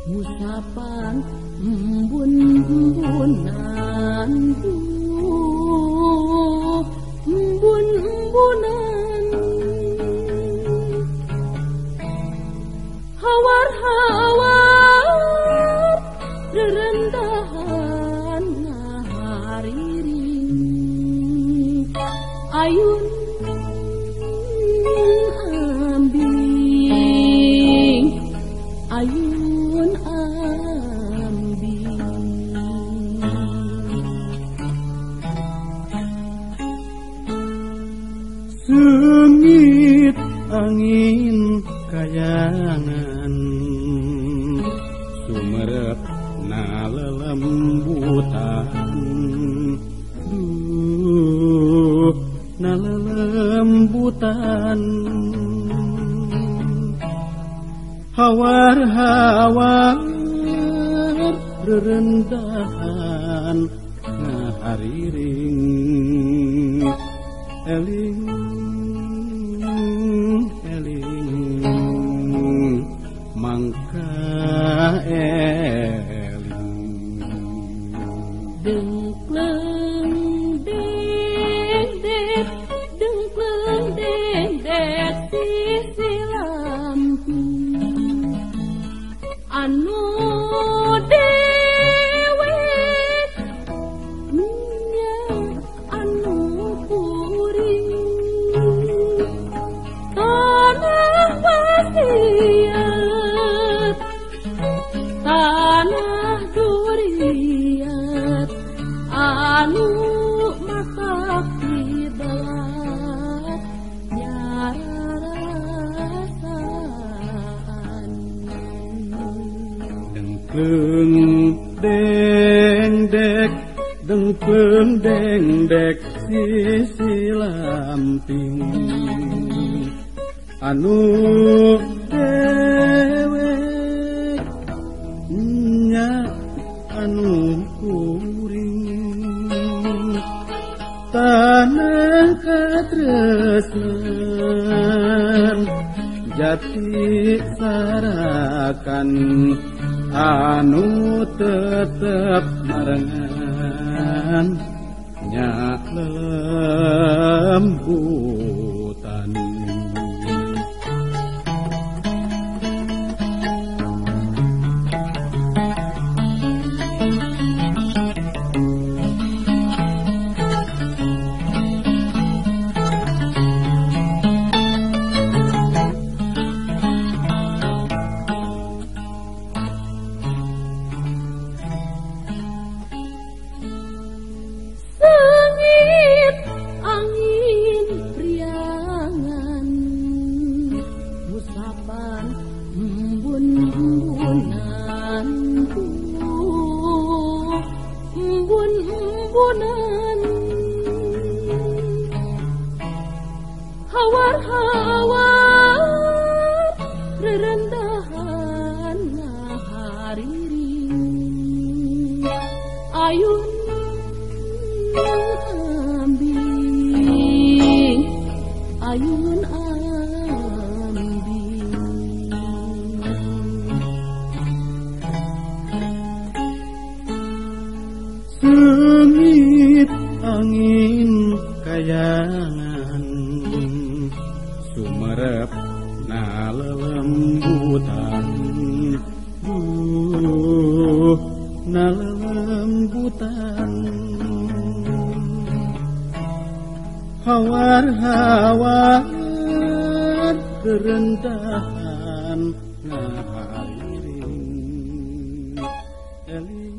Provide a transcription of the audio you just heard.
Ngusapan embun-embunan, embun-embunan, hawar-hawar rerendahan ngahariring ayun ambing, ayun ambing. Sengit angin kayangan sumerep na lelembutan, duh na lelembutan, hawar-hawar rerendahan ngahariring eling eling mangka eling. Dengkleng deng dek, dengkleng deng dek sisi lampu anu dewek nya anu kuring tanah wasiat tanah duriat anu masak dibelat nyararasaan. Dengkleng dengdek, dengkleng dengdek sisi lamping anu dewek nya anu kuring tanah katresnan jati sarakan anu tetep marengan nya lembutan. Sengit angin priangan ngusapan embun-embunan, embun-embunan, hawar-hawar rerendahan ngahariring ayun ambing, ayun ambing. Sengit angin kayangan sumerep na lelembutan, duh na lelembutan, Hawar-hawar kerentahan ngahariring eling.